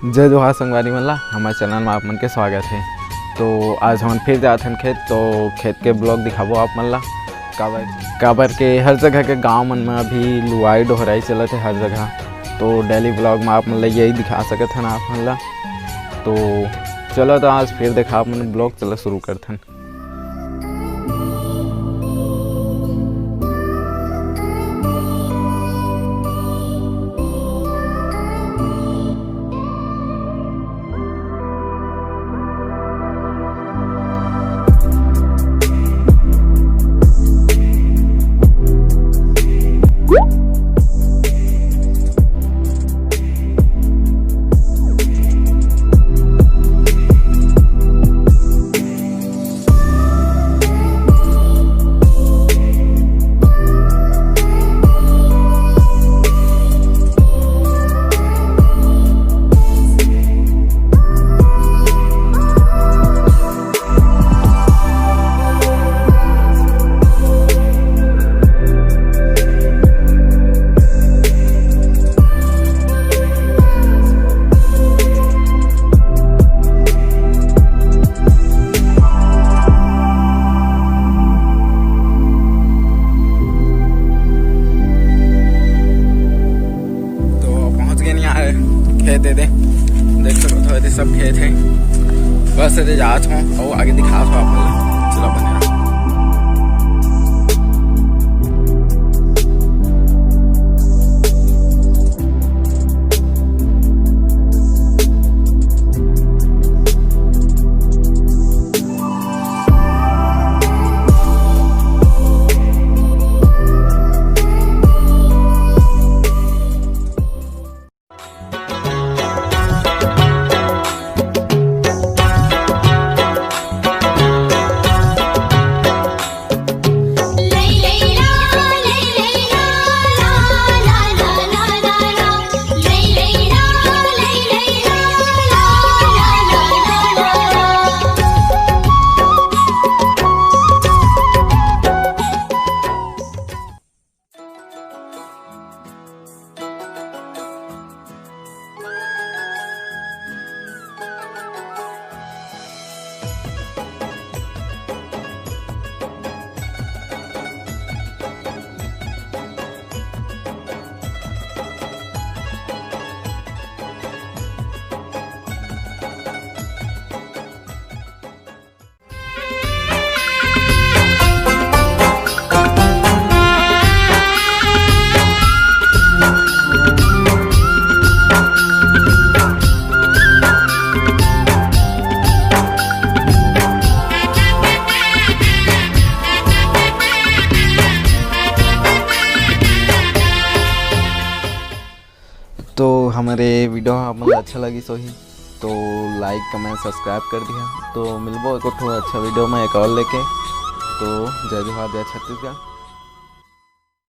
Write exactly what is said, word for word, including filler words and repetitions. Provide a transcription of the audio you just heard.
जय जोहार संगवारी मन ला, हमर चैनल में आप मन के स्वागत हे। तो आज हमन फिर जात हन खेत, तो खेत के ब्लॉग दिखाबो आप मन ला। काबर, काबर के हर जगह के गांव मन में अभी लुआई डोहराई चलत हे हर जगह, तो डेली ब्लॉग में आप मन ला यही दिखा सकत हन आप मन ला। तो चलो, तो आज फिर देखा आप मन ब्लॉग, चलो शुरू करथन। तो पहुंच गए नहीं यार, खेत हे दे, देख सकत हो, ये सब खेत हे। बस ये दे जात हो, और आगे दिखात हो आप मन ला। चलो, बने रहो। तो हमर वीडियो ह आप मन ला अच्छा लगिस होही, तो like, comment, subscribe कर दिहा। तो मिलबो एक ठो अच्छा वीडियो में एक और लेके। तो जय जोहार, जय छत्तीसगढ़।